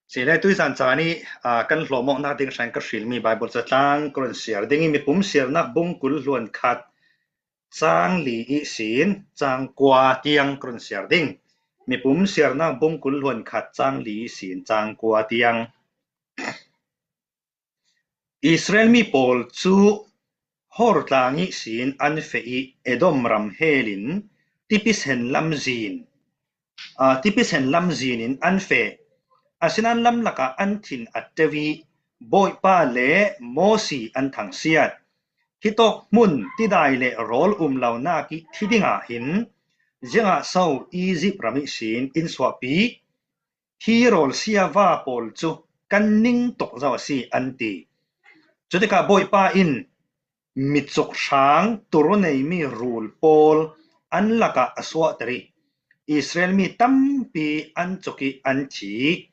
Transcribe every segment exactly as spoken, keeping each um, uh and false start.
Sile tuizan caan ih, aa, kan hlawmawknak ding hran ka hrilmi Baibal catlang ka run siar ding ih, Mipum Siarnak bung kul hluan khat cang li ihsin cang kua tiang ka run siar ding. Mipum Siarnak bung kul hluan khat cang li ihsin cang kua tiang. Israel mi pawl cu Hor tlang ihsin an feh ih Edom ram helin Tipisen lamzin, aa, Tipisen lamzin in an feh. Asinan lam lakah an thin a teu ih Bawipa le Mosi an thangsiat. Hitawk hmun tidai le rawl um lonak ih thi dingah hin ziangah so Izipt ram ihsin in suahpi? Hi rawl siava pawl cu kan ning tuk zo a si, an ti. Cutikah Bawipa in micuk hrang tur neimi rul pawl an lakah a suahter ih Israel mi tampi an cuk ih an thi.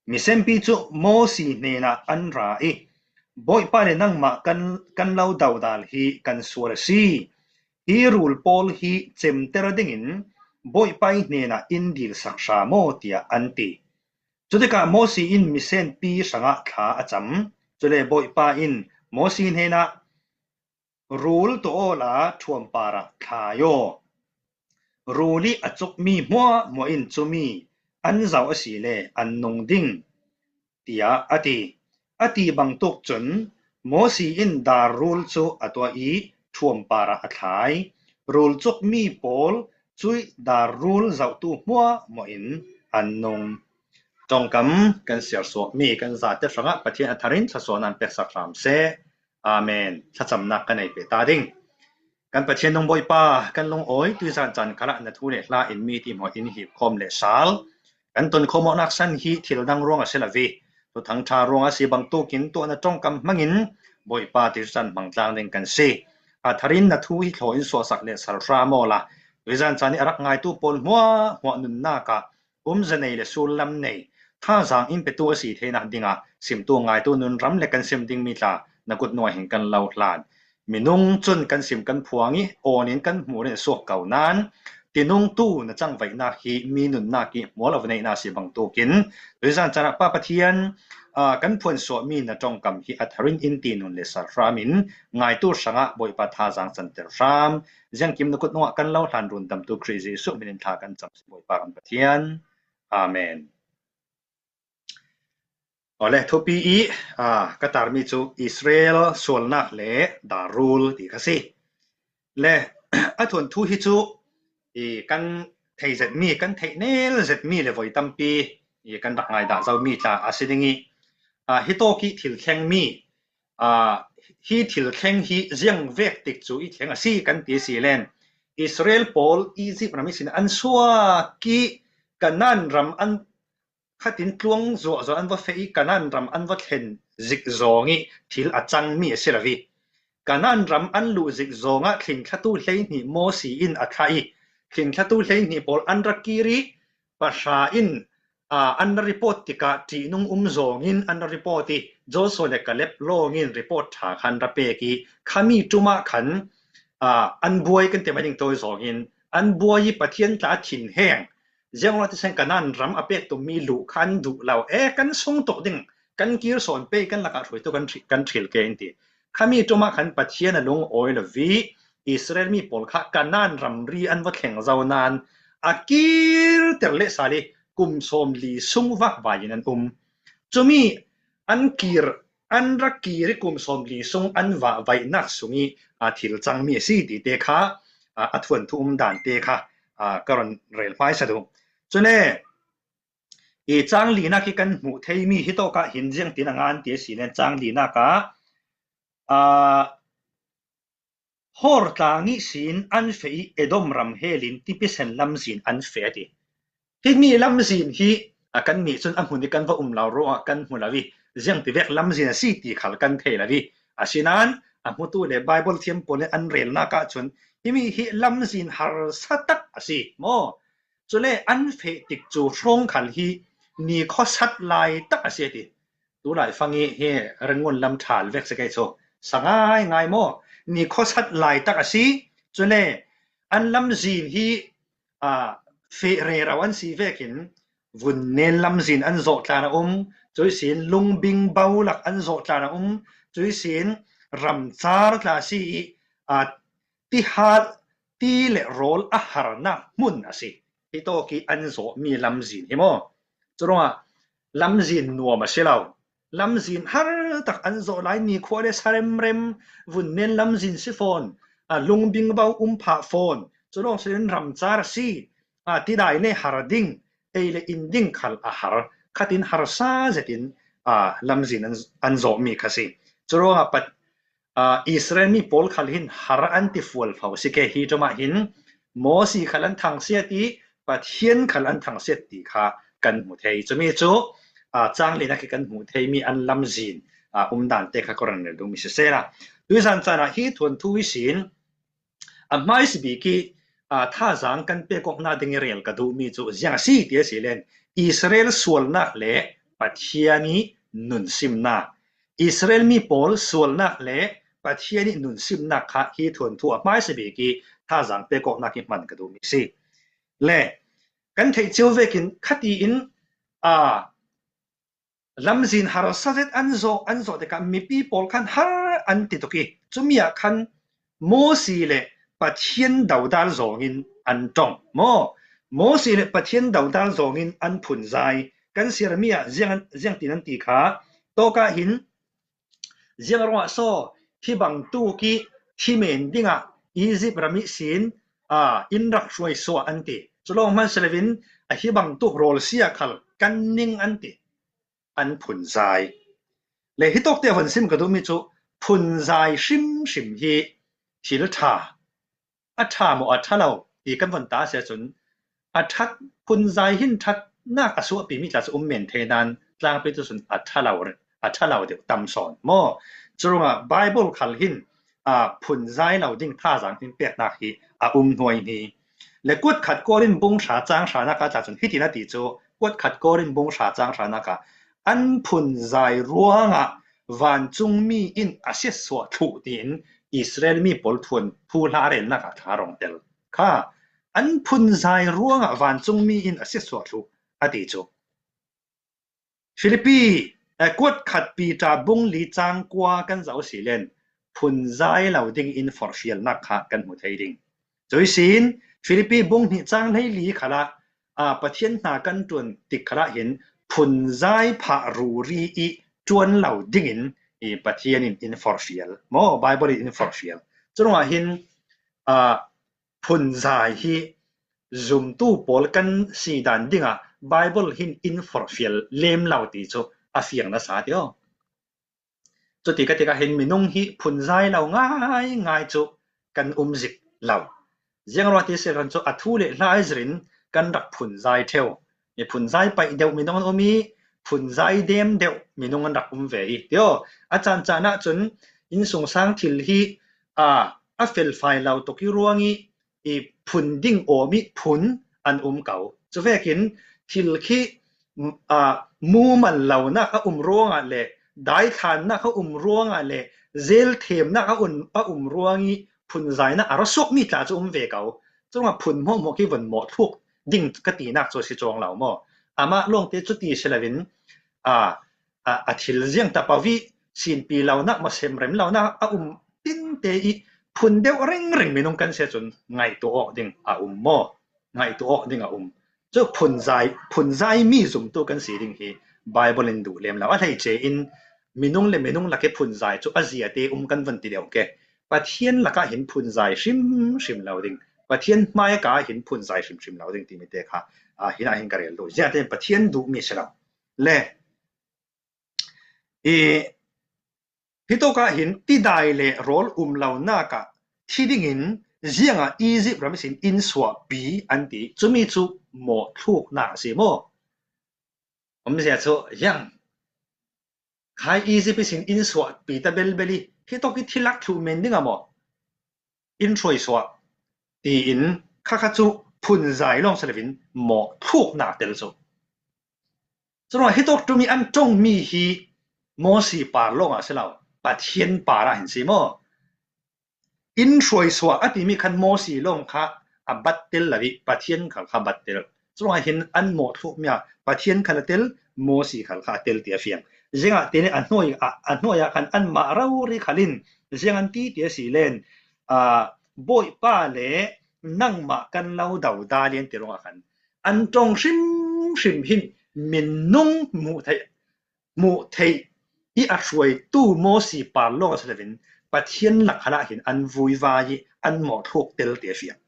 Misenpi cu Mosi hnenah an ra ih, Bawipa le nangmah kan, kan lo dodal hi kan sual a si. Hi rul pawl hi cemter dingin Bawipa ih hnenah in dilsak hra maw, tiah an ti. Cutikah Mosi in misenpi hrangah thla a cam. Cule Bawipa in Mosi hnenah, rul tuah awla thuam parah thlai aw. Rul ih a cukmi hmuahhmuah in cumi an zau asile an nung ding, tiah a ti. A ti bangtuk cun Mosi in dar rul cu a tuah ih thuam parah a thlai. Rul cukmi pawl cuih dar rul zohtu hmuahhmuah in an nung. Ṭongkam kan siarsuahmi kan zate hrangah Pathian a tharin thluasuahnak peksak hram seh. Amen. Thlacamnak kan ei peh ta ding. Kan Pathian nung Bawipa, kan lungawi tuizan caan khalah na thu le hla in mi tihmawh in hipkhawm le sal kan tonkhawm awknak san hi thil dang ruang a si lo ih, thuthang ṭha ruang a si bangtukin tuahna ṭongkam hmangin Bawipa tuizan hmang tlang ding kan si. A tharin na thu hi thlaw in suahsak le sal hram awla tuizan caan ih a rak ngaitu pawl hmuahhmuah nunnak ah umza nei le sullam nei, thazaang in petu a si theinak dingah simtu ngaitu nunram le kan sim dingmi tla na kut nuai hin kan lo hlan. Minung cun kan sim kan phuang ih awn in kan hmur in a suak ko nain tinungtu na cangvaihnak hi mi nunnak ih hmual a va neihnak si bangtukin tuizan caan ah Pa Pathian, aa, kan phuansuahmi na ṭongkam hi a tharin in ti nun le sal hram in ngaitu hrangah Bawipa thazaang canter hram. Ziangkim na kut nungah kan lo hlan rundamtu Khrih Jesuh min in thla kan cam si Bawipa kan Pathian. Amen. Awle, thupi ih, aa, ka tarmi cu Israel sualnak le dar rul ti kha si. Le a thuanthu hi cu ih kan thei zetmi, kan theih nel zetmi le voi tampi ih kan rak ngaidah zomi tla a si ding ih, aa, hitawk ih thil thlengmi, aa, hi thil thleng hi ziang vek tik cu ih thleng a si kan ti si len Israel pawl Izipt ram ihsin an suak ih Kanaan ram an khatin tluang zuahzuah an va feh ih Kanaan ram an va thlen zik zawng ih thil a cangmi a si lo ih, Kanaan ram an luh zik zawngah thlingthlatu hleihnih Mosi in a thlah ih, thlingthlatu hleihnih pawl an ra kir ih, Pasha in, aa, an ra report tikah ṭihnung um zawngin an ra report ih, Joshua le Kaleb lawngin report ṭha khan ra pek ih, khami ṭumah khan, aa, an buai kan ti mai ding tawi zawngin an buai ih Pathian tla a thinheng. Ziangruangah tisen Kanaan ram a pek tummi luh kha an duh lo. E, kan sungtuk ding, kan kir sawn pei, kan lakah hruaitu kan hril, kan hril ke in ti. Khami ṭumah khan Pathian a lungawi lo ih Israel mi pawl kha Kanaan ramri an va thleng zo nain a kirter lehsal ih kum sawmli sung vakvai in an um. Cumi an kir, an ra kir ih kum sawmli sung an vakvaihnak sung ih a thil cangmi a si tite kha, a, a thuanthu um dante kha, a, ka run rel hmaisa duh. Cule ih cang linak ih kan hmuh theimi hitawkah hin ziangtin a ngan ti a si len cang linak ah, aa, Hor tlang ihsin an feh ih Edom ram helin Tipisen lamzin an feh a ti. Himi lamzin hi a kan nih cun a hmun ih kan va um lo ruangah kan hmu lo ih ziangtivek lamzin a si ti khal kan thei lo ih, asinain a hmutu le Baibal thiam pawl in an relnak ah cun himi hi lamzin harsa tak a si maw? Cule an feh tik cu hrawng khal hi ni khuasat lai tak a si a ti. Tulai fang ih hi Rangoon lam ṭhal vek si kei cu sa ngaingai maw? Ni khuasat lai tak a si. Cule an lamzin hi, aa, feh rero an si vekin vun nen lamzin an zawh tlan a um, cuisin lungbing bau lak an zawh tlan a um, cuisin ramcar tla si i, a, tihal, ti le rawl a harnak hmun a si. Hi tawk i an zawhmi lamzin hi maw? Curuangah lamzin nuam a si lo. Lamzin hartak an zawh lai, nikhua le sa remrem, vun nen lamzin si fawn, a, lungbing bau um phah fawn, cu lawng si in ramcar a si, a, tidai le har ding, ei le in ding khal a har, khatin harsa zetin, a, lamzin an, an zawhmi kha si. Curuangah pat, a, Israel mi pawl khal hin har an ti fualfau si ke. Hi ṭumah hin Mosi khal an thangsiat i Pathian khal an thangsiat ti kha kan hmu thei. Cumi cu, a, cang lina khi kan hmuh theimi an lamzin, a, umdante kha ka run rel duhmi sisela, tuizan canah hi thuanthu ihsin a hmaisa bik i, a, thazaang kan pek awkna ding i rel ka duhmi cu ziang a si ti a si len, Israel sualnak le Pathian i nunsimnak, Israel mi pawl sualnak le Pathian i nunsimnak kha hi thuanthu a hmaisa bik i thazaang pek awknak i hman ka duhmi si. Le kan theih cio vekin khatiin, a, lamzin harsa zet an zawh, an zawh tikah mipi pawl khan har an ti tuk i, cumi ah khan Mosi le Pathian dodal zawngin an ṭong maw? Mosi le Pathian dodal zawngin an phunzai. Kan siarmi ah ziang, ziang tin an ti kha, tawkah hin ziang ruangah saw hi bangtuk i thi men dingah Egypt ram ihsin, a, in rak hruaisuah an ti. Cu lawng hman si loin a hi bangtuk rawlsia khal kan ning an ti. An phunzai. Le hi tawkte a von sim ka duhmi cu phunzai hrimhrim hi thil ṭha, a ṭha maw a ṭha lo ti kan von ta si ahcun, a ṭhat, phunzai hin ṭhatnak a suahpimi tla cu um men thei nain tlangpi tu cun a ṭha lo, a ṭha lo deuh tam sawn maw? Curuangah Bible khal hin, a, phunzai lo ding thazaang in peknak hi a um hnuai hi. Le kuat khat Korin bung hra cang hranak ah tla cun hitin a ti cu, kuat khat Korin bung hra cang hranak ah, an phunzai ruangah vancungmi in a siatsuah thluh tiin Israel mi pawl thuanthu hla a relnak ah thla a rung tel kha, an phunzai ruangah vancungmi in a siatsuah thluh a ti cu. Filipi, eh, kuat khat Peter bung li cang kua kan zoh si len phunzai lo ding in forhfialnak kha kan hmu thei ding. Cuisin Filipi bung hnih cang hleili khalah, a, Pathian hna kan ṭuan tik khalah hin phunzai phah ruri i ṭuan lo dingin i Pathian in in forhfial maw? Bible in in forhfial. Curuangah hin, a, phunzai hi zumtu pawl kan si dan dingah Bible hin in forhfial lem lo ti cu a fiang nasa ti aw. Cuti ka tikah hin minung hi phunzai lo ngaingai cu kan um zik lo. Ziangruangah ti si khan cu a thu le hla ai zirin kan rak phunzai ṭheu. I phunzai paih deuh minung an um i phunzai dem deuh minung an rak um ve i tio. A caan caan ahcun innsungsang thil hi, a, a felfai lo tuk i ruang i i phun ding awm i phun an um ko. Cuvekin thil khi, a, mumal lonak a um ruangah le daithlannak a um ruangah le zelthemnak a um, a um ruang i phunzainak a ra suakmi tla cu um ve ko. Curuangah phun hmuahhmuah khi von mawh thluk ding ka tinak cu a si cuang lo maw? Amah lawngte cuti si loin, a, a, a thil ziang ta pah i sinpi lonak maw, semrem lonak a um tinte i phun deuh ringring minung kan si ahcun ngaihtuah awk ding a um maw? Ngaihtuah awk ding a um. Cu phunzai, phunzai mi zumtu kan si ding hi Bible in duh lem lo. A hleice in minung le minung lak i phunzai cu a ziate um kan von ti deuh ke. Pathian lakah hin phunzai hrimhrim lo ding, Pathian hmaika ah hin phunzai hrimhrim lo ding timi te kha, a, hinah hin ka rel duh. Ziate in Pathian duhmi si lo. Le i, hitawkah hin tidai le rawl um lonak ah thi dingin ziangah Egypt ram ihsin in suahpi an ti. Cumi cu mawhthluknak a si maw? Omzia cu ziang khai Egypt ihsin in suahpi ta belbel i hitawk i thilak thluh men ding a maw? In hruaisuah tiin khakha cu phunzai lawng si loin mawhthluknak tel cu. Curuangah hitawk ṭum i an ṭongmi hi Mosi par lawngah si lo, Pathian parah hin si maw? In hruaisuah a timi khan Mosi lawng kha a bat tel lo i Pathian khal kha bat tel. Curuangah hin an mawh thluk mi ah Pathian khal a tel, Mosi khal kha a tel ti a fiang. Ziangah tene a hnuai ah, a hnuai ah khan anmah rori khal in ziang an ti ti a si len, aa, Bawipa le nangmah kan lo dauda lian ti ruangah khan an ṭong hrimhrim hin minung muh theih, muh theih hi a hruaitu Mosi par lawng a si loin Pathian lak khalah hin an vuiva hi an mawh thluk tel ti a fiang.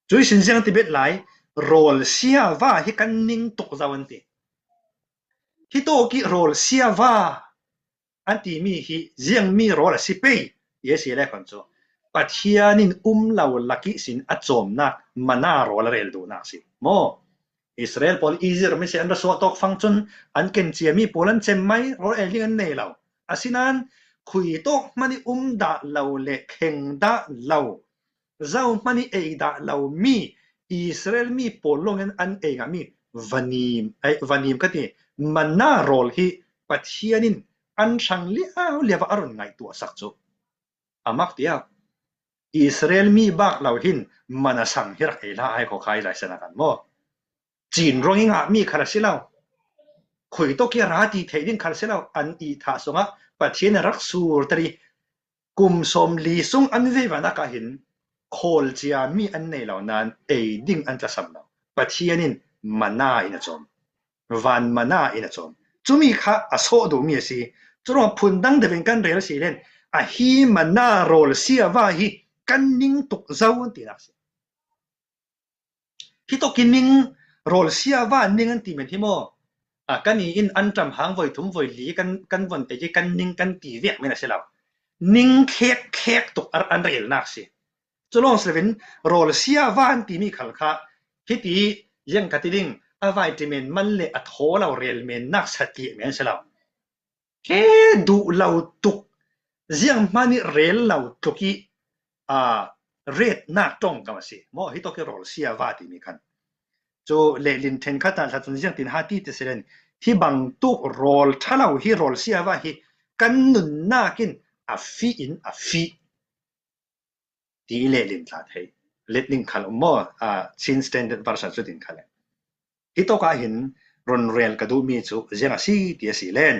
Cui sin ziang ti bet lai, rawl siava hi kan ning tuk zo an ti. Hi tawk i rawl siava an timi hi ziang mi rawl a si pei, i a si le khon cu Pathian in um lo lak ihsin a cawmnak mana rawl a rel duhnak si maw? Israel pawl Egypt ram ihsin an ra suah tawk fang cun an ken ciami pawl an cem mai, rawl el ding an nei lo. Asinan khui tawk hmanh i um dah lo le kheng dah lo, zo hmanh i ei dah lo mi Israel mi pawl lawngin an ei ngah mi vanim, ei, vanim ka ti, mana rawl hi Pathian in an hrang liauliau a run ngaihtuahsak cu a mak tiah Israel mi bak lo hin mana sang hi rak ei hlah ai kho khai lai sana kan maw? Cin ruang i ngah mi khal a si lo. Khui tawk i ra ti thei ding khal a si lo. An i thah sungah Pathian a rak sur tari kum sawmli sung an veivanak ah hin khawl cia mi an nei lo nain ei ding an tlasam lo. Pathian in mana in a cawm. Van mana in a cawm. Cumi kha a sawh duh mi a si. Curuangah phun dang deuhin kan rel si len a hi mana rawl siava hi kan ning tuk zo an tinak si. Hi tawk i ning, rawl siava ning an ti men hi maw? A, kan i in an ṭam hang voi thum voi li kan, kan von ei kan ning kan ti vek men a si lo. Ning khek khek tuk an relnak si. Cu lawng si loin rawl siava an timi khal kha hiti ziang ka ti ding, a vitamin man le a thaw lo rel mennak satliah men a si lo. He duh lo tuk, zianghman i rel lo tuk i, a, retnak ṭongkam a si maw? Hi tawk i rawl siava timi khan. Cu lehlin ṭhenkhat ah thla cun ziangtin ha ti ti si len, hi bangtuk rawl ṭha lo hi rawl siava hi kan nunnak in a fih in a fih ti lehlin tla thei. Letling khal um maw? A, Chin Standard Version cu din khal. Hi tawkah hin run rel ka duhmi cu ziang a si ti a si len.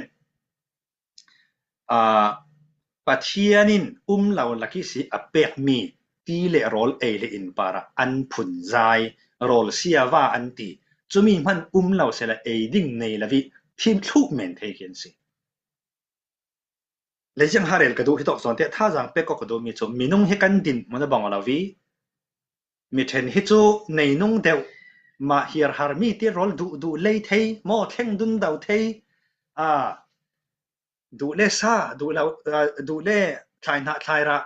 A, Pathian in um lo lak ihsi a pekmi ti le rawl ei le in parah an phunzai, rawl siava an ti. Cumi hman um lo sehla ei ding nei lo i thim thluh men thei khi an si. Leiziang harel ka duh hi tawk zawn te thazaang pek ko ka duhmi cu minung hi kan din hmun a bang lo i mi ṭhen hi cu neinung deuh, mah hiarhar mi ti rawl duh duh lei thei maw, thleng dun do thei, a, duh le sa, duh lo, a, duh le thlai hnah thlai rah,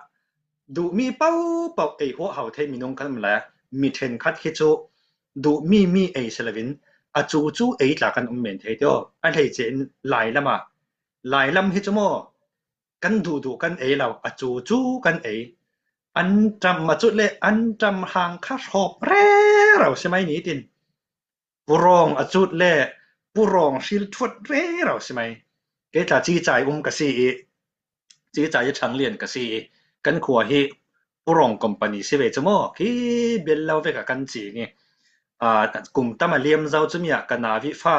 duhmi paupau ei huahhau thei minung kan um lai. Mi ṭhenkhat hi cu duhmi mi ei si loin a cucu ei tla kan um men thei ti aw. A hleice in lai lamah, lai lam hi cu maw kan duhduh kan ei lo, a cucu kan ei. An ṭam a cut le an ṭam hang kha hrawp rero si mai nitin. Purawng a cut le purawng hril thuat rero si mai. Kei tla cicai um ka si i, cicai i ṭhanglian ka si i, kan khua hi purawng company si ve cu maw? Khi bel lo vek a kan cing i, a, kum tam a liam zo cu mi ah ka nau i fa,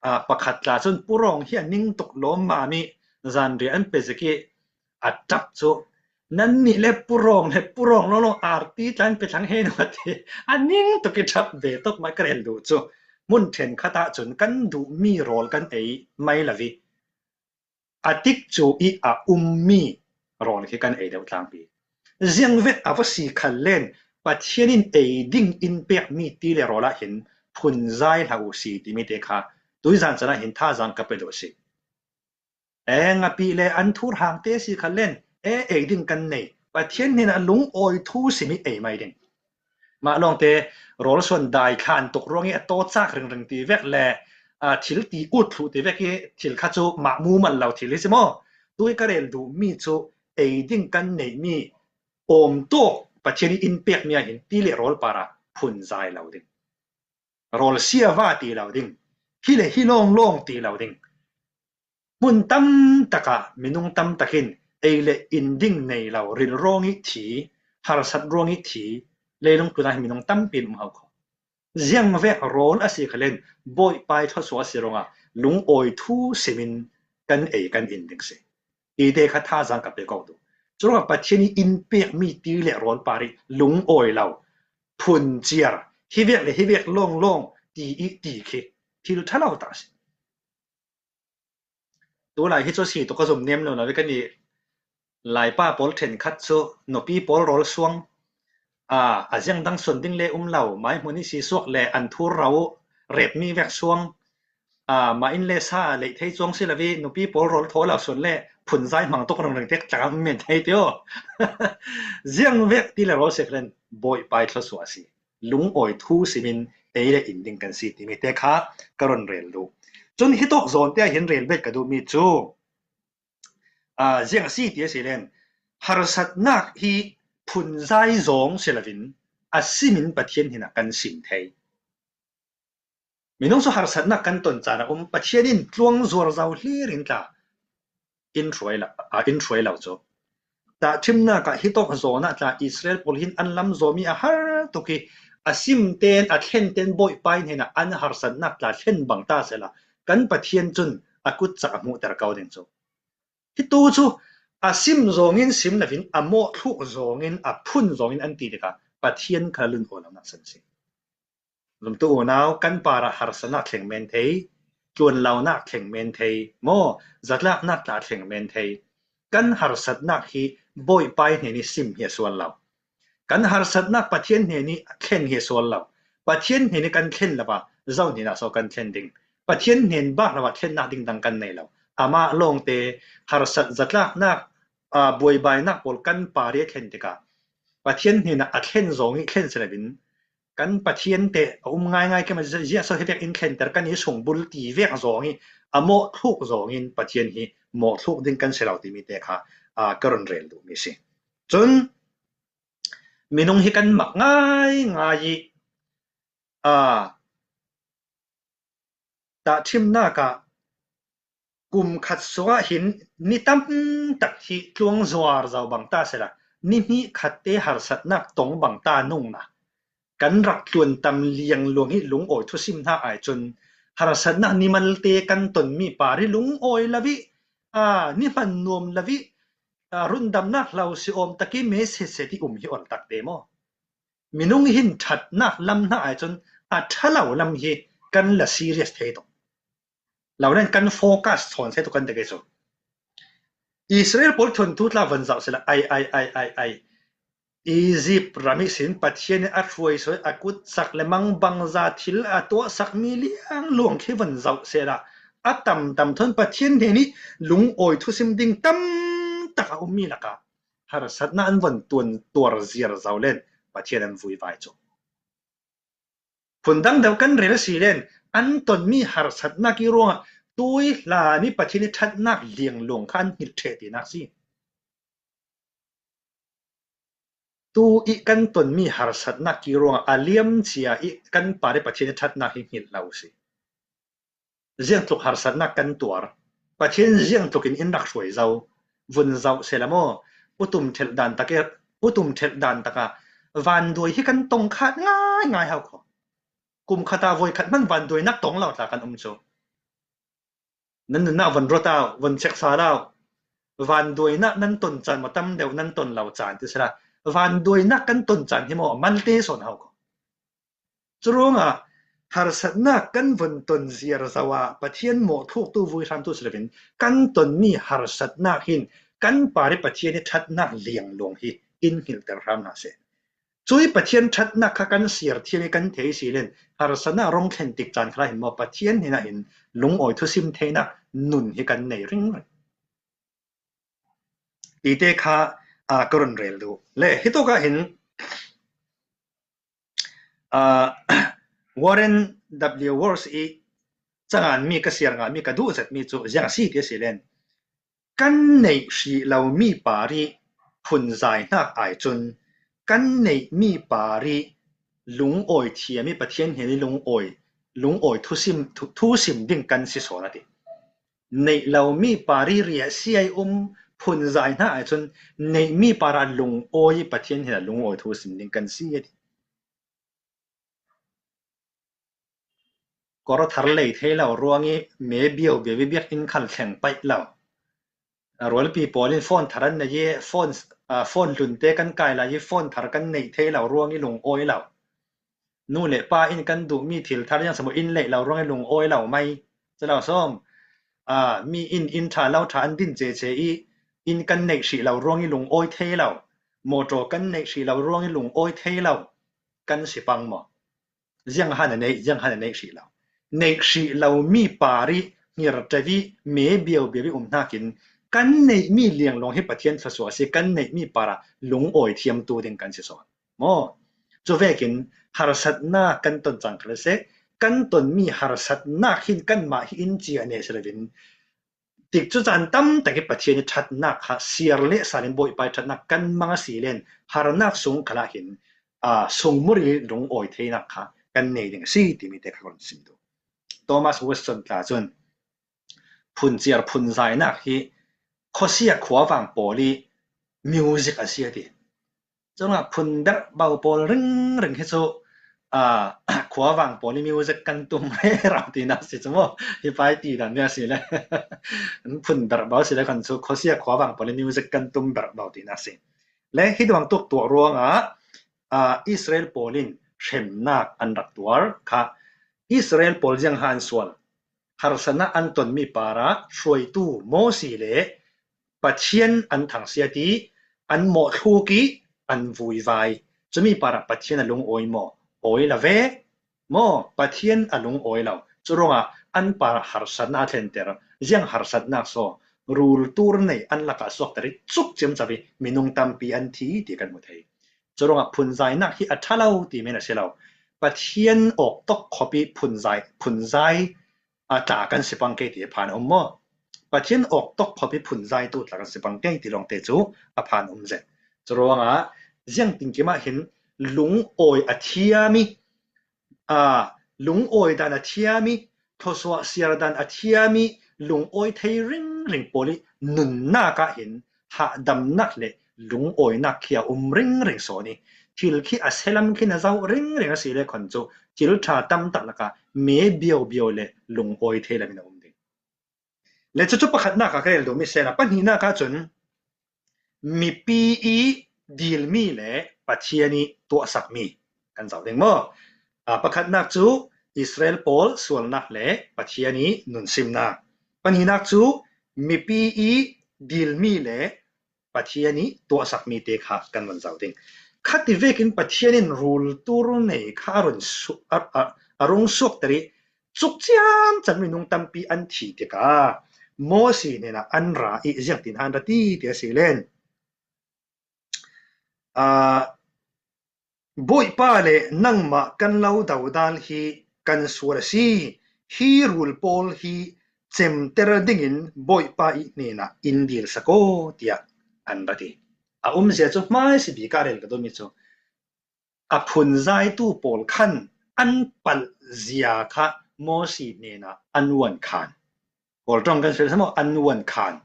a, pakhat tla cun purawng hi a ning tuk lawm mah mi zanriah an pe zik i, a ṭap cu, nannih le purawng le purawng lawlaw arti tla in pe thlang hen uh a ti. A ning tuk i ṭap ve tuk mah ka rel duh cu. Hmun ṭhenkhat ah cun kan duhmi rawl kan ei mai lo i a tikcu i a ummi rawl khi kan ei deuh tlangpi. Ziangvet a va si khal len Pathian in ei ding in pekmi ti le rawl ah hin phunzai hlah uh si timi te kha tuizan can ah hin thazaang ka pe duh si. E, ngapi le an thur hang te si kha len, e, ei ding kan nei. Pathian hnenah lungawi thu sim i ei mai ding. Mah lawngte rawl suan dai thlan tuk ruang i a tawcak ringring ti vek le, a, thil ti ut thluh ti vek i thil kha cu mah mumal lo thil hi si maw? Tui ka rel duhmi cu ei ding kan neihmi awm tawk Pathian i in pekmi ah hin ti le rawl parah phunzai lo ding. Rawl siava ti lo ding. Hi le hi lawnglawng ti lo ding. Hmun tam takah minung tam takin ei le in ding nei lo, ril ruang i thi, harsat ruang i thi, leilung tunah hin minung tampi in um hau kho. Ziangvek rawl a si kha len, Bawipa i thluasuah a si ruangah lungawi thu simin kan ei kan in ding si. Ite kha thazang ka pia kawk duh. Curuangah Pathian i in pek mi ti le rawl par i lungawi lo, phun ciar, hivek le hivek lawnglawng ti i ti khi thil ṭha lo ta si. Tulai hi cu si tuk ka zum nem lo lo ve kan i laipa pawl ṭhenkhat cu nupi pawl rawl suang, a, a ziang dang suan ding le um lo, mai hmun i si suak le an thur rau rep mi vek suang, a, mah in le sa leih thei cuang si lo ve, nupi pawl rawl thaw lo suan le phunzai hmang tuk ringring tek tlak a men thei ti aw. Ziangvek ti le rawl si kha len Bawipa i thluasuah a si. Lungawi thu simin ei le in ding kan si timi te kha ka run rel duh. Cun hitawk zawn te ah hin rel bet ka duhmi cu, aa, ziang a si ti a si len, harsatnak hi phunzai zawng si loin a simin Pathian hnenah kan sim thei. Minung cu harsatnak kan ton caan a um, Pathian in tluang zuar zo hlir in tla in hruai lo, aa, in hruai lo cu. Tahṭhimnak ah hitawk zawn ah tla Israel pawl hin an lam zawmi a har tuk hi, a sim ten, a thlen ten Bawipa hnenah an harsatnak tla thlen bang ta sehla, kan Pathian cun a kutcak a hmuhter ko ding cu. Hi tu cu a sim zawngin sim loin, a mawhthluk zawngin, a phun zawngin an ti tikah Pathian kha lungawi lonak san si. Zumtu unau, kan parah harsatnak thleng men thei, ṭuanlonak thleng men thei, maw, zatlaknak tla thleng men thei. Kan harsatnak hi Bawipa hnen i sim hi a sual lo. Kan harsatnak Pathian hnen i thlen hi a sual lo. Pathian hnen i kan thlen lo ah zo hnen ah so kan thlen ding? Pathian hnen bak lo ah thlennak ding dang kan nei lo. Amah lawngte harsat, zatlaknak, aa, buaibainak pawl kan par i a thlen tikah Pathian hnenah a thlen zawng i thlen si loin, kan Pathian te a um ngaingai kei mah, ziah so hi vek in thlenter kan i sung bul ti vek zawng i a mawhthluk zawngin Pathian hi mawhthluk ding kan si lo timi te kha, aa, ka run rel duhmi si. Cun minung hi kan mak ngaingai i, aa, tahṭhimnak ah kum khat sungah hin ni tam tak hi tluang zuar zo bang ta sehla, ni hnih khat te harsatnak tong bang ta nungna kan rak tluan tam liangluang i lungawi thusim hna ai cun harsatnak ni malte kan tonmi par i lungawi lo i, aa, ni hman nuam lo i, aa, rundamnak hlo si awm tak i message set i um hi ol tak te maw? Minung hin ṭhatnak lam hna ai cun a ṭha lo lam hi kan la serious thei tuk. Lo len kan focus thawn thei tuk kan dek ei cu. Israel pawl thuanthu tla van zoh sehla, ai, ai, ai, ai, ai. Egypt ram ihsin Pathian in a hruai suai a kutsak le mangbangza thil a tuahsak mi liangluang khi van zoh sehla, a tamtam thawn Pathian hnen i lungawi thusim ding tam tak a ummi lakah harsatnak an von tuan tuar ziar zo len Pathian an vuivai cu. Phundang deuh kan rel si len an tonmi harsatnak i ruangah tui hlan i Pathian i ṭhatnak liangluang kha an hngilh ṭheh tinak si. Tu i kan tonmi harsatnak i ruangah a liamcia i kan par i Pathian i ṭhatnak hi hngilh lo si. Ziangtluk harsatnak kan tuar, Pathian ziangtluk in in rak hruai zo, vun zoh sehla maw, utum ṭhelh dan tak i, utum ṭhelh dan takah vanduai hi kan tong khat ngaingai hau kho. Kum khat ah voi khat hman vanduainak tong lo tla kan um cu. Nan nunnak von ruat au, von chek sal au. Vanduainak nan ton caan maw, tam deuh nan ton lo caan ti sehla, vanduainak kan ton caan hi maw, malte sawn hau kho. Curuangah harsatnak kan von ton ziar zo ah Pathian mawhthluktu, vuihramtu si loin kan tonmi harsatnak hin kan par i Pathian i ṭhatnak liangluang hi in hngilhter hram hna seh. Cui Pathian ṭhatnak kha kan siar thiam i kan thei si len harsatnak rung thlen tik caan kha hin maw, Pathian hnenah hin lungawi thusim theinak nun hi kan nei ringring. Tite kha, aa, ka run rel duh. Le, hitawk ah hin, aa, Warren W. Wurst i canganmi, ka siar ngahmi, ka duh zetmi cu ziang si ti a si len, kan neih hrih lomi par i phunzai hnak ai cun kan neihmi par i lungawi thiam i Pathian hnen i lungawi, lungawi thusim, thu, thusim ding kan si sawn a ti. Neih lomi par i riahsia i um phunzai hna ai cun neihmi par a lungawi i Pathian hnenah lungawi thusim ding kan si a ti. kawr thar lei thei lo ruangin me biau biau biak in khal thleng paih lo. A rualpi pawl in phone thar an nei i, phone, a, phone hlunte kan kai lai i phone thar kan neih thei lo ruangin lungawi lo. Nu le pa in kan duh mi thil thar ziang sam uh in leih lo ruangin lungawi lo mai. Ci lo sawm. A, mi in inn ṭha lau ṭha an din cece i inn kan neih hrih lo ruangin lungawi thei lo. Mawtaw kan neih hrih lo ruangin lungawi thei lo. Kan si pang maw? Ziang han a neih, ziang han a neih hrih lo. Neih hrih lo mi par i ngirteu i me biau biau i um hnakin kan neih mi lianglawng hi Pathian thluasuah a si, kan neih mi par ah lungawi thiamtu ding kan si sawn maw? Cu vekin harsatna kan ton cang khal seh, kan ton mi harsatna hin kanmah hi in ci a nei si lo in, tikcu caan tamtak i Pathian i ṭhatnak kha siar le sal in Bawipa i ṭhatnak kan mang a si len harnak sung khalah hin, a, sungmur i lungawi theinak kha kan nei ding a si timi te kha kan sim duh. Thomas Watson tla cun phunciar phunzainak hi khuasia khuavang pawl i music a si a ti. Cun a phun berh bau pawl ringring hi cu, a, khuavang pawl i music kan tum rero tinak si cu maw? Hi pai ti dan a si le phun berh bau si le kan cu khuasia khuavang pawl i music kan tum berh bau tinak si. Le hi duang tuk tuah ruangah, a, Israel pawl in hremnak an rak tuar kha. Israel pawl ziang han sual, harsatna an ton mi par ah hruaitu Mosi le Pathian an thangsiat i an mawhthluk i an vuivai. Cumi par ah Pathian a lungawi maw? Awi lo ve maw? Pathian a lungawi lo. Cu ruangah an par ah harsatna a thlenter. Ziang harsatnak saw? Rul tur nei an lakah suakter i cuk ciamco i minung tampi an thi ti kan hmu thei. Cu ruangah phunzainak hi a ṭha lo ti men a si lo. Pathian awk tawk khop i phunzai, phunzai a tla kan si pang kei ti a phan a um maw? Pathian awk tawk khop i phunzaitu tla kan si pang kei ti lawngte cu a phan um zen. Cu ruangah ziang tinkim ah hin lungawi a thiam i, a, lungawi dan a thiam i, thluasuah siar dan a thiam i, lungawi thei ringring pawl i nunnak ah hin hahdamnak le lungawinak khi a um ringring sawn i, thil khi a selam khin a zoh ringring a si le khan cu thil ṭha tamtak lakah me biau biau le lungawi thei lamin a um ding. Le cucu pakhatnak ah ka rel duhmi sela pahnihnak ah cun mipi i dilmi le Pathian i tuahsakmi kan zoh ding maw? A, pakhatnak cu Israel pawl sualnak le Pathian i nunsimnak. Pahnihnak cu mipi i dilmi le Pathian i tuahsakmi te kha kan vun zoh ding. Khati vekin Pathian in rul tur nei kha a run su-, a, a, a rung suakter i cuk ciamco minung tampi an thi tikah Mosi hnenah an ra i ziangtin han ra ti ti a si len. A, Bawipa le nangmah kan lo dodal hi kan sual a si. Hi rul pawl hi cemter dingin Bawipa i hnenah in dilsak aw, tiah an ra ti. A umzia cu hmaisi bik ah rel ka duhmi cu a phunzaitu pawl khan an palh zia kha Mosi hnenah an vuan khan. Kawl ṭong kan si maw, an vuan khan.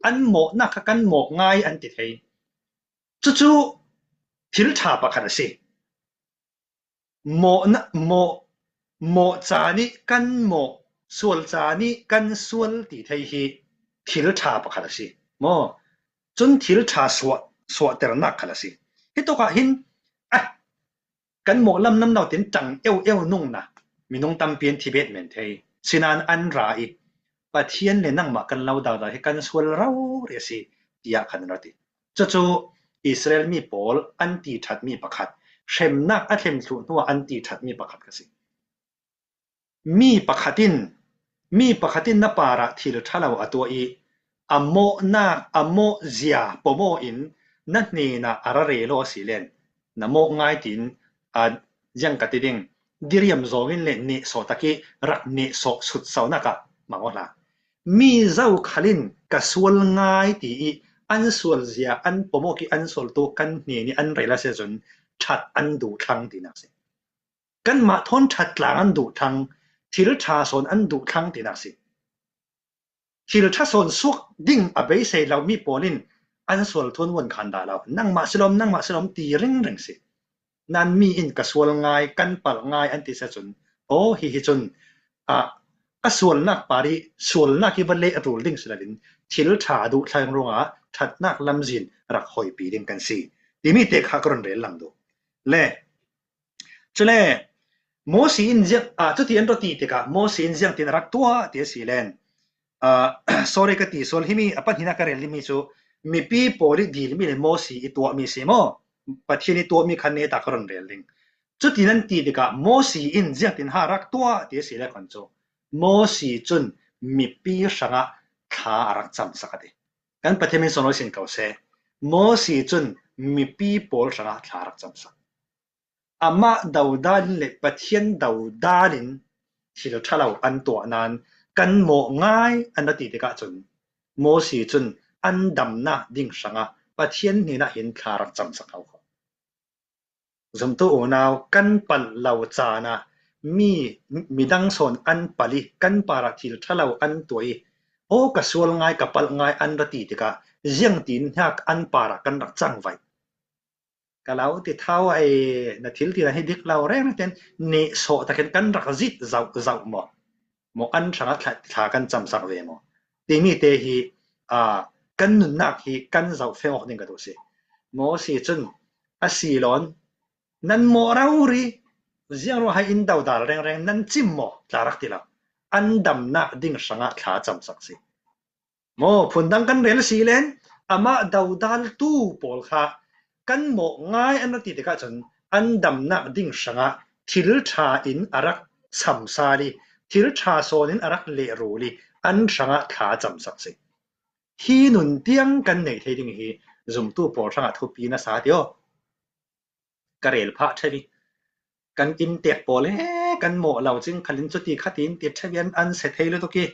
An mawhnak kha kan mawh ngai an ti thei. Cucu thil ṭha pakhat a si. Mawhna, mawh, mawh caan i kan mawh, sual caan i kan sual ti thei hi thil ṭha pakhat a si maw? Cun thil ṭha suah, suahternak khat a si. Hi tawkah hin, a, kan mawh lamlam lo tin ṭang eueu nungna minung tampi an thi betmen thei. Sinain an ra i Pathian le nangmah kan lo dodal hi kan sual rori a si, tiah khan an ra ti. Cucu Israel mi pawl an ti ṭhatmi pakhat, hremnak a thlen thluh hnuah an ti ṭhatmi pakhat kha si. Mi pakhat in, mi pakhat in na parah thil ṭha lo a tuah i a mawhnak, a mawh zia pom aw in na hnenah a ra rel aw a si len na mawh ngai tiin a ziang ka ti ding. Diriam zawng in le nehsawh tak i rak nehsawh sutsauhnak ah mang aw hlah. Mi zokhal in ka sual ngai ti i an sual zia an pom aw ki an sualtu kan hnen i an rel a si cun ṭhat an duh thlang tinak si. Kanmah thawn ṭhat tlang an duh thlang, thil ṭha sawn an duh thlang tinak si. Thil ṭha sawn suak ding a beisei lo mi pawl in an sual thawn vuan khan dah lo. Nangmah silom, nangmah silom ti ringring si. Nan mi in ka sual ngai, kan palh ngai an ti sia cun, aw, hihi cun a, a sualnak par i sualnak i va lehrul ding si loin thil ṭha duh thleng ruangah ṭhatnak lamzin rak hoihpi ding kan si. Timi te kha ka run rel lang duh. Le, cule Mosi in ziang, a, cuti an rawt ti tikah Mosi in ziangtin a rak tuah ti a si len. A, sorry ka ti sual, himi a pahnihna ka rel dingmi cu mipi pawl i dilmi le Mosi i tuahmi si maw? Pathian i tuahmi khan neta ka run rel ding. Cuti nan ti tikah Mosi in ziangtin ha rak tuah ti a si le khan cu Mosi cun mipi hrangah thla a rak camsak a ti. Kan Pathian min sawm lo sin ko seh. Mosi cun mipi pawl hrangah thla a rak camsak. Amah dodalin le Pathian dodalin thil ṭhalo an tuah nan kan mawh ngai an ra ti tikah cun Mosi cun an damnak ding hrangah Pathian hnenah hin thla rak camsak ko kho. Zumtu unau, kan palh lo caan ah mi, midang sawn an palh i kan parah thil ṭhalo an tuah i, aw, ka sual ngai, ka palh ngai an ra ti tikah ziangtin hnak an parah kan rak cangvaih. Ka lo ti thau ai, na thil ti na hi dik lo reng ten nehsawh takin kan rak zit zauh zauh maw? Maw an hrangah thla, thla kan camsak ve maw? Timi te hi, a, kan nunnak hi kan zoh feng awk ding ka duh si. Mosi cun a si lawn, nan mawh rori, ziang ruangah in dodal rengreng nan cim maw? Thla rak ti lo. An damnak ding hrangah thla camsak si. Maw, phundang kan rel si len, amah dodaltu pawl kha kan mawh ngai an ra ti tikah cun an damnak ding hrangah thil ṭha in a rak samsal i, thil ṭha sawn in a rak lehrul i, an hrangah thla camsak si. Hi nun tiang kan nei thei ding hi zumtu pawl hrangah thupi na sa ti aw. Ka rel phah ṭheu i, kan inntek pawl he kan mawh lo cing khalin cuti khatin ti ṭheu i an, an se thei lutuk i,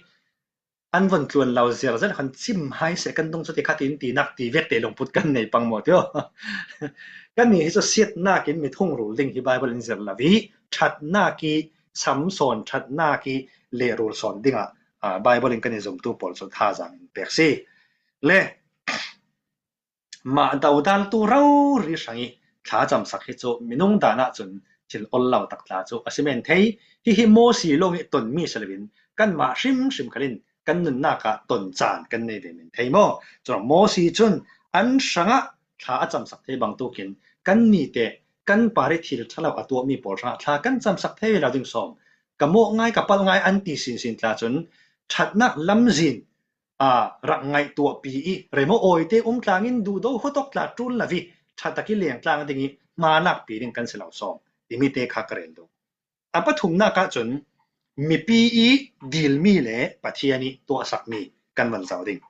an von tluan lo ziarziar khan cim hai seh kan dung cuti khatin tinak ti vekte lungput kan nei pang maw ti aw. Kannih hi cu siatnak in mi thungrul ding hi Bible in zir lo i, ṭhatnak i samsawn, ṭhatnak i lehrul sawn dingah, a, Bible in kan i zumtu pawl cu thazaang in pek si. Le, mah dodaltu rori hrang i thla camsak hi cu minung dan ah cun thil ol lo tak tla cu a si men thei. Hihi Mosi lawng i tonmi si loin kanmah hrimhrim khalin kan nunnak ah ton caan kan nei ve men thei maw? Cun Mosi cun an hrangah thla a camsak thei bangtukin kannih te kan parih thil ṭhalo a tuahmi pawl hrangah thla kan camsak thei lo ding sawm. Ka mawh ngai, ka palh ngai an ti sinsin tla cun ṭhatnak lamzin a rak ngaihtuahpi i remo awite um tlangin duhdo huatawk tla ṭul lo i ṭhatak i leng tlang ding i hma lakpi ding kan si lo sawm timi te kha ka rel duh. A pathumnak ah cun mipi i dilmi le Pathian i tuahsakmi kan van zoh ding.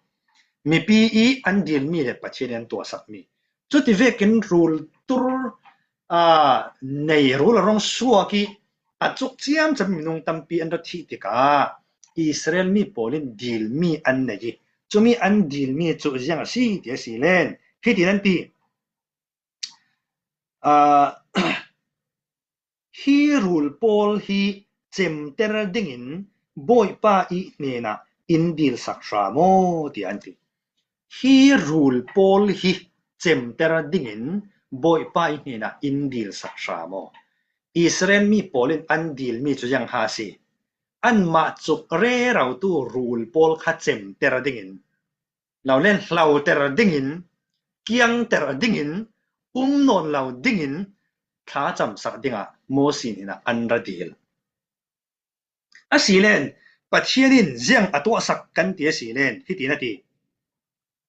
Mipi i an dilmi le Pathian i an tuahsakmi. Cuti vekin rultur, aa, nei rul a rong suak i a cuk ciamcam minung tampi an ra thih tikah Israel mi pawl in dilmi an nei i, cumi an dilmi cu ziang a si ti a si len, hiti nan ti, aa, hi rul pawl hi cemter dingin Bawipa i hnenah in dilsak hra maw, tiah an ti. Hi rul pawl hi cemter dingin Bawipa i hnenah in dilsak hra maw? Israel mi pawl in an dilmi cu ziang ha si. Anmah cuk rerotu rul pawl kha cemter dingin, lo len hlauter dingin, kiangter dingin, um nawn lo dingin thlacamsak dingah Mosi hnenah an ra dil. A si len, Pathian in ziang a tuahsak kan ti a si len, hiti na ti.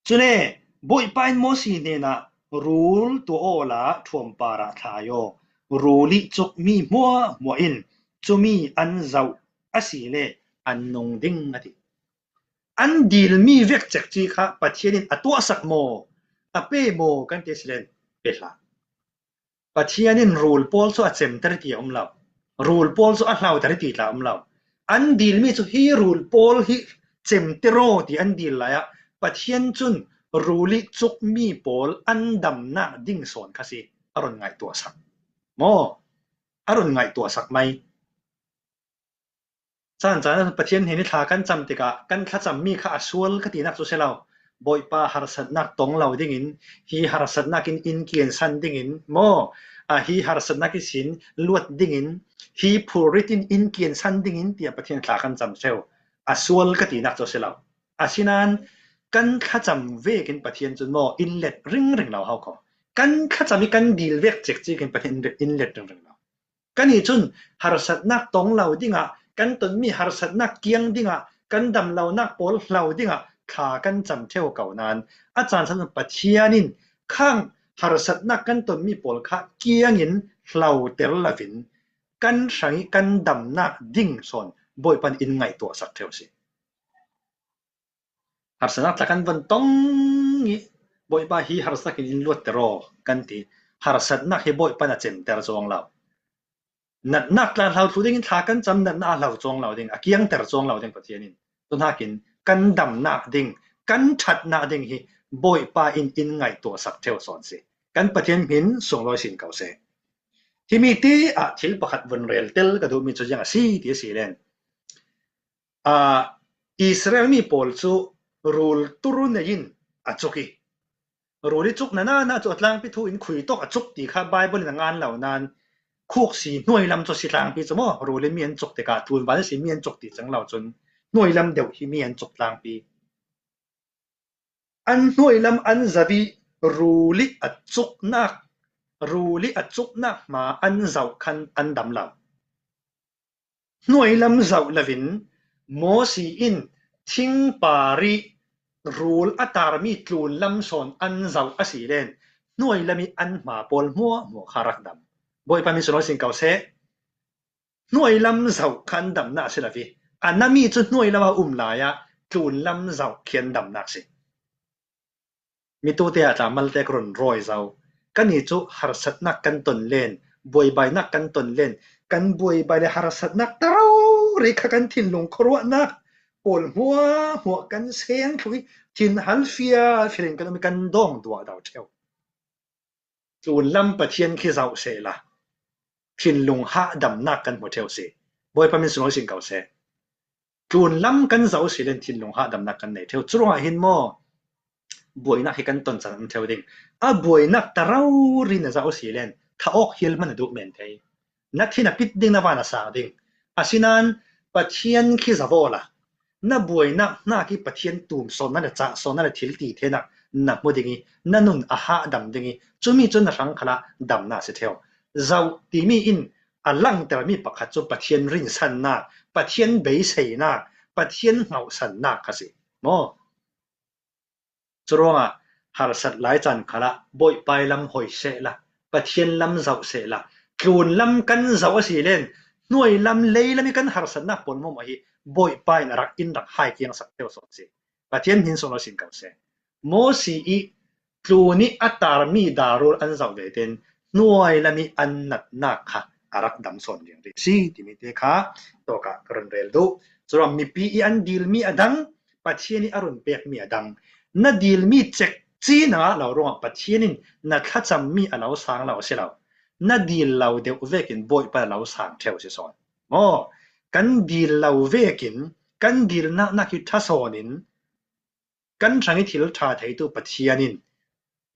Cule Bawipa in Mosi hnenah, rul tuah awla thuam parah thlai aw, rul i cukmi hmuahhmuah in cumi an zoh a si le an nung ding a ti. An dilmi vekcek ci kha Pathian in a tuahsak maw, a pe maw kan ti a si len, pe hlah. Pathian in rul pawl cu a cemter ti a um lo. Rul pawl cu a hlauter ti tla a um lo. An dilmi cu hi rul pawl hi cemter aw ti an dil lai ah Pathian cun rul i cukmi pawl an damnak ding sawn kha si a run ngaihtuahsak maw? A run ngaihtuahsak mai. Caan caan ah Pathian hnen i thla kan cam tikah kan thlacammi kha a sual ka tinak cu si lo. Bawipa harsatnak tong lo dingin, hi harsatnak in in kiansan dingin maw, a, hi harsatna kisin luat dingin, hi phurrit in inn kiansan dingin, tiah Pathian thla kan cam theu. A sual ka tinak cu a si lo. Asinain kan thlacam vekin Pathian cun maw, in let ringring lo hau kho. Kan thlacam i kan dil vek cikcik in Pathian in let ringring lo. Kan i cun harsatnak tong lo dingah, kan tonmi harsatnak kiang dingah, kan damlonak pawl hlo dingah thla kan cam theu ko nain, a caan san Pathian in khang harsatnak kan tonmi pawl kha kiangin hloter loin kan hrangih kan damnak ding sawn Bawipa in in ngaihtuahsak theu si. Harsatnak tla kan von tong i, Bawipa hi harsatnak in in luatter aw kan ti. Harsatnak hi Bawipa in a center cuang lo. Natnak tla hlo thlu dingin thla kan cam, natnak a hlo cuang lo ding, a kiangter cuang lo ding Pathian in. Tuhnakin kan damnak ding, kan ṭhatnak ding hi Bawipa in in ngaihtuahsak theu sawn si. Kan Pathian hmin sunglawi sin ko seh. Himi te ah thil pakhat von rel tel ka duhmi cu ziang a si ti a si len, a, Israel mi pawl cu rul tur nei in a cuk i, rul i cuk na na na cu a tlangpi thu in khui tawk a cuk ti kha Baibal in a ngan lo nain, khuk si hnuai lam cu a si tlangpi cu maw, rul i mi an cuk tikah tlunvan a si mi an cuk ti cang lo cun hnuai lam deuh hi mi an cuk tlangpi. An hnuai lam an zau i rul i a cuknak, rul i a cuknak hma an zau khan an dam lo. Hnuai lam zau loin Mosi in thingpar i rul a tarmi tlun lam sawn an zau a si len, hnuai lam i an hma pawl hmuahhmuah kha rak dam. Bawipa min sunglawi sin ko seh. Hnuai lam zau khan damnak si lo i, a na mi cu hnuai lam a um lai ah tlun lam zau khian damnak si. Mi tute ah tla malte ka run rawi zo. Kan i cu harsatnak kan ton len, buaibainak kan ton len, kan buaibai le harsatnak ta rori kha kan thinlung khuaruahnak pawl hmuahhmuah kan seng thluh i, thin hal fialfial in kan um i, kan dawng duahdo theu. Tlun lam Pathian khi zoh sehla thinlung hahdamnak kan hmu theu si. Bawipa min sunglawi sin ko seh. Tlun lam kan zoh si len thinlung hahdamnak kan nei theu. Curuangah hin maw, buainak hi kan ton can an theu ding. A buainak ta rori na zoh si len tha awk hil hman a duh men thei. Na thin a pit ding, na van a sang ding. Asinain Pathian khi zoh awla, na buainak hnak i Pathian tum sawnna le cah sawnna le thil ti theihnak na hmu ding i, na nun a hahdam ding i, cumi cu na hrang khalah damnak si theu. Zoh timi in a langtermi pakhat cu Pathian rinsannak, Pathian beiseinak, Pathian hngauhsannak kha si maw? Curuangah harsat lai caan khalah Bawipa i lam hoi sehla, Pathian lam zoh sehla, tlun lam kan zoh a si len, hnuai lam, lei lam i kan harsatnak pawl hmuahhmuah hi Bawipa in a rak in rak hai kiangsak theu sawn si. Pathian hmin sunglawi sin ko seh. Mosi i tlun i a tarmi darul an zoh ve ten hnuai lam i an natnak kha a rak dam sawn ding rih si timi te kha tawkah ka run rel duh. Curuang mipi i an dilmi a dang, Pathian i a run pekmi a dang. Na dilmi cek cina lo ruangah Pathian in na thlacammi a lo sang lo a si lo. Na dil lo deuh vekin Bawipa a lo sang theu si sawn. Maw, kan dil lo vekin kan dilnak nak hi ṭha sawn in kan hrang i thil ṭha theitu Pathian in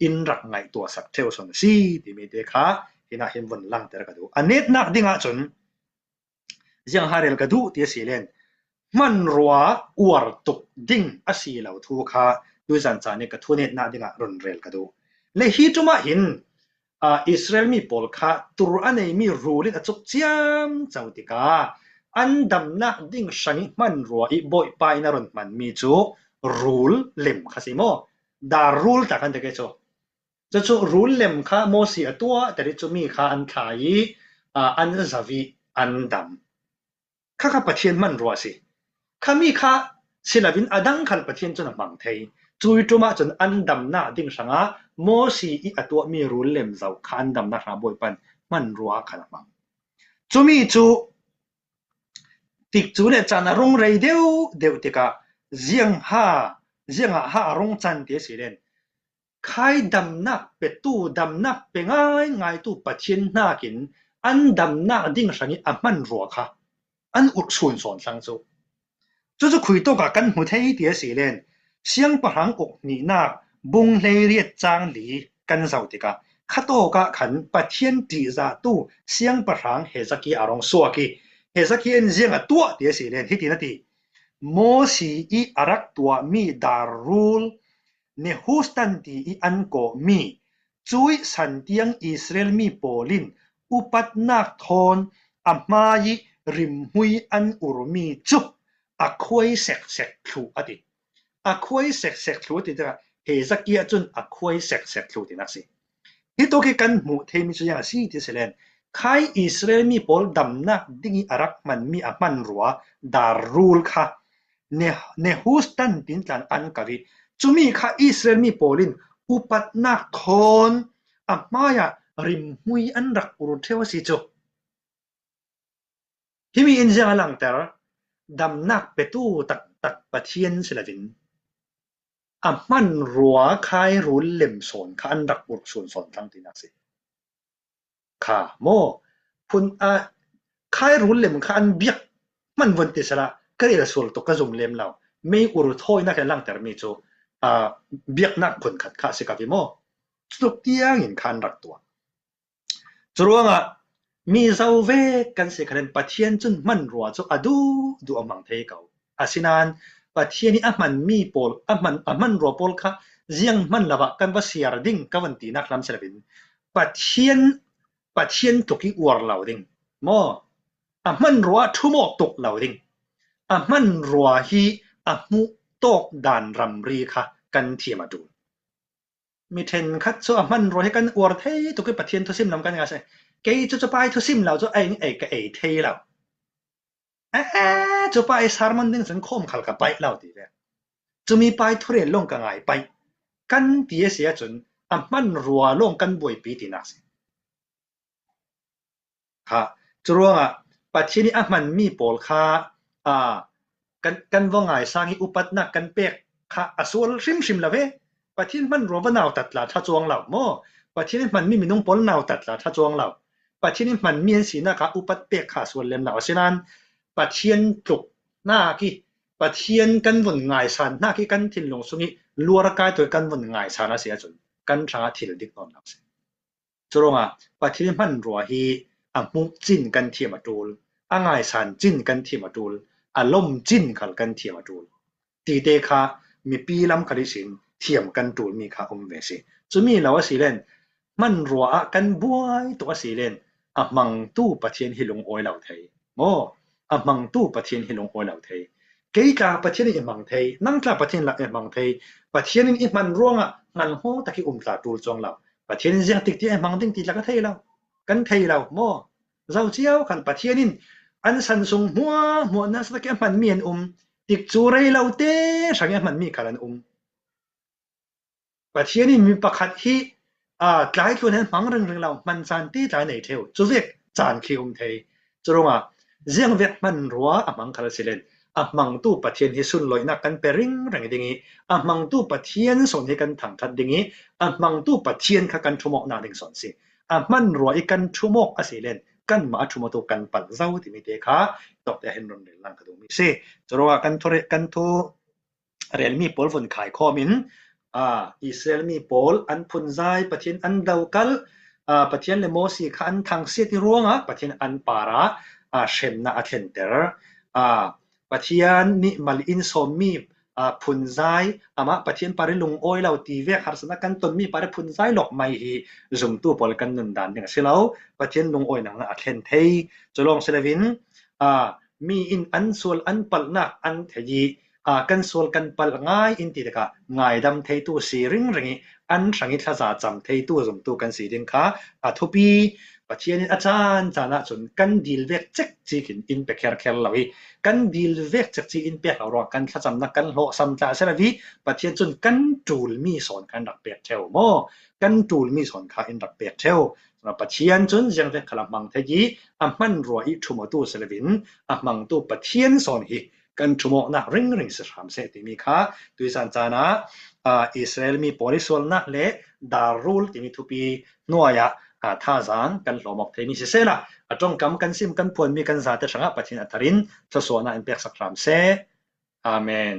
in rak ngaihtuahsak theu sawn a si timi te kha hinah hin vun langter ka duh. A netnak dingah cun ziang ha rel ka duh ti a si len, hmanrua uar tuk ding a si lo thu kha tuizan caan i ka thunetnak dingah run rel ka duh. Le hi ṭumah hin, aa, Israel mi pawl kha tur a neimi rul in a cuk ciamco tikah an damnak ding hrang i hmanrua i Bawipa in a run hmanmi cu rul lem kha si maw? Dar rul ta kan ti kei cu. Cucu rul lem kha Mosi a tuah teri cu mi kha an thlai i, aa, an zau i an dam. Kha kha Pathian hmanrua a si. Kha mi kha si loin a dang khal Pathian cun a hmang thei. Cui ṭumah cun an damnak ding hrangah Mosi i a tuahmi rul lem zau kha an damnak hrangah Bawipa in hmanrua khan a hmang. Cumi cu tikcu le caan a rung rei deuh deuh tikah ziang ha, ziangah ha a rung can ti a si len, khai damnak petu, damnak pe ngaingaitu Pathian hnakin an damnak ding hrang i a hmanrua kha an uk sun sawn thlang cu. Cucu khui tawkah kan hmu thei ti a si len, Siangpahrang uk hnihnak bung hleiriat cang li kan zoh tikah khatawkah khan Pathian ṭihzahtu siangpahrang Hezekiah a rong suak hi. Hezekiah in ziang a tuah ti a si len hiti na ti, Mosi i a rak tuahmi dar rul Nehushtan ti i an kawhmi cuih santiang Israel mi pawl in upatnak thawn a hmai i rimhmui an urmi cu a khuai seksek thluh a ti. A khuai seksek thluh a ti tikah Hezekiah cun a khuai seksek thluh tinak si. Hi tawk hi kan hmuh theimi cu ziang a si ti si len, khai Israel mi pawl damnak ding i a rak hmanmi a hmanrua dar rul kha Ne- Nehushtan tin tlan an kau i, cumi kha Israel mi pawl in upatnak thawn a hmaiah rimhmui an rak ur ṭheu a si cu. Himi in ziang a langter, damnak petu taktak Pathian si loin a hmanrua khai rul lem sawn kha an rak ur sunsawn thlang tinak si. Kha maw, phun a khai rul lem kha an biak hman vun ti sala ka rel sual tuk ka zum lem lo. Mei ur thawinak in langtermi cu a biaknak phun khat kha si ka vi maw. Cutuk tiangin kha an rak tuah. Curuangah mi zo vek kan si khalin Pathian cun hmanrua cu a duhduh a hmang thei ko. Asinain Pathian i a hmanmi pawl a hman a hmanrua pawl kha ziang hman lo ah kan va siar ding ka van tinak hlam si loin Pathian Pathian tluk i uar lo ding maw, a hmanrua ṭhumawk tuk lo ding, a hmanrua hi a hmuh tawk dan ramri kha kan thiam a ṭul. Mi ṭhenkhat cu a hmanrua hi kan uar thei tuk i Pathian thusim lam kan ngai se. Kei cu cupa i thusim lo cu ei ei ka ei thei lo. Eh, cupa i sermon ding cun khawm khal ka paih lo ti ve. Cumi pa i thurel lawng ka ngai paih. Kan ti a si ahcun a hmanrua lawng kan buaipi tinak si. Kha, curuangah Pathian i a hmanmi pawl kha a kan, kan va ngaisang i upatnak kan pek kha a sual hrimhrim lo ve. Pathian hmanrua va nautat la ṭha cuang lo maw? Pathian i hmanmi minung pawl nautat la ṭha cuang lo. Pathian i hmanmi an sinak ah upat pek kha a sual lem lo. Asinain Pathian tluk hnak i Pathian kan vun ngaisan hnak i kan thinlung sung i luarkai tuk i kan vun ngaisan a si ahcun kan hrangah thil dik nawn lo si. Curuangah Pathian i hmanrua hi a hmuh cin kan thiam a ṭul, a ngaisan cin kan thiam a ṭul, a lom cin khal kan thiam a ṭul. Tite kha mipi lam khal ihsin thiam kan ṭulmi kha um ve si. Cumi lo a si len hmanrua ah kan buai tuk a si len a hmangtu Pathian hi lungawi lo thei. Maw, a hmangtu Pathian hi lungawi lo thei. Kei tla Pathian in i hmang thei, nang tla Pathian in i hmang thei. Pathian in i hman ruangah hngalhngaw tak i um tla ṭul cuang lo. Pathian in ziang tik tiang i hmang ding ti tla ka thei lo. Kan thei lo maw? Zo cio khan Pathian in an san sung hmuahhmuah nasa tak i a hmanmi an um. Tikcu rei lote hrang i a hmanmi khal an um. Pathian in mi pakhat hi, aa, tlai tluan hen hmang ringring lo, hman caan te tlai nei ṭheu, cuvek caan khi um thei. Curuangah ziangvek hmanrua a hmang khal si len, a hmangtu Pathian hi sunloihnak kan pe ringring ding i, a hmangtu Pathian sawn hi kan thangṭhat ding i, a hmangtu Pathian kha kan ṭhumawknak ding sawn si. A hmanrua i kan ṭhumawk a si len, kanmah a ṭhumawtu kan palh zo timi te kha tawkte ah hin run rel lang ka duhmi si. Curuangah kan thu, kan thu relmi pawl vun khaikhawm in, aa, Israel mi pawl an phunzai, Pathian an dokalh, aa, Pathian le Mosi kha an thangsiat i ruangah Pathian an parah, aa, hremna a thlenter. Aa, Pathian nih mal in sawmmi, aa, phunzai, amah Pathian parih lungawi lo ti vek harsatna kan tonmi parih phunzai lawk mai hi zumtu pawl kan nundan ding a si lo. Pathian lungawinak a thlen thei. Culawng si loin, aa, mi in an sual an palhnak an thei i, aa, kan sual kan palh ngai in ti tikah ngaidam theitu si ringring i an hrang i thlaza cam theitu zumtu kan si ding kha a thupi. Pathian in a caan caan ahcun kan dil vek cekcik in in pe kherkher lo i kan dil vek cekcik in pek lo ruangah kan thlacamnak kan hlawhsam tla a si lo i Pathian cun kan ṭulmi sawn kha in rak pek ṭheu maw? Kan ṭulmi sawn kha in rak pek ṭheu. Pathian cun ziangvek khal a hmang thei i a hmanrua i ṭhumawtu si loin a hmangtu Pathian sawn hi kan ṭhumawknak ringring si hram seh timi kha tuizan caan ah, aa, Israel mi pawl i sualnak le dar rul timi thupi hnuai ah, aa, thazaang kan hlawm awk theimi sisehla a ṭongkam kan sim kan phuanmi kan zate hrangah Pathian a thar in thluasuahnak in peksak hram seh. Amen.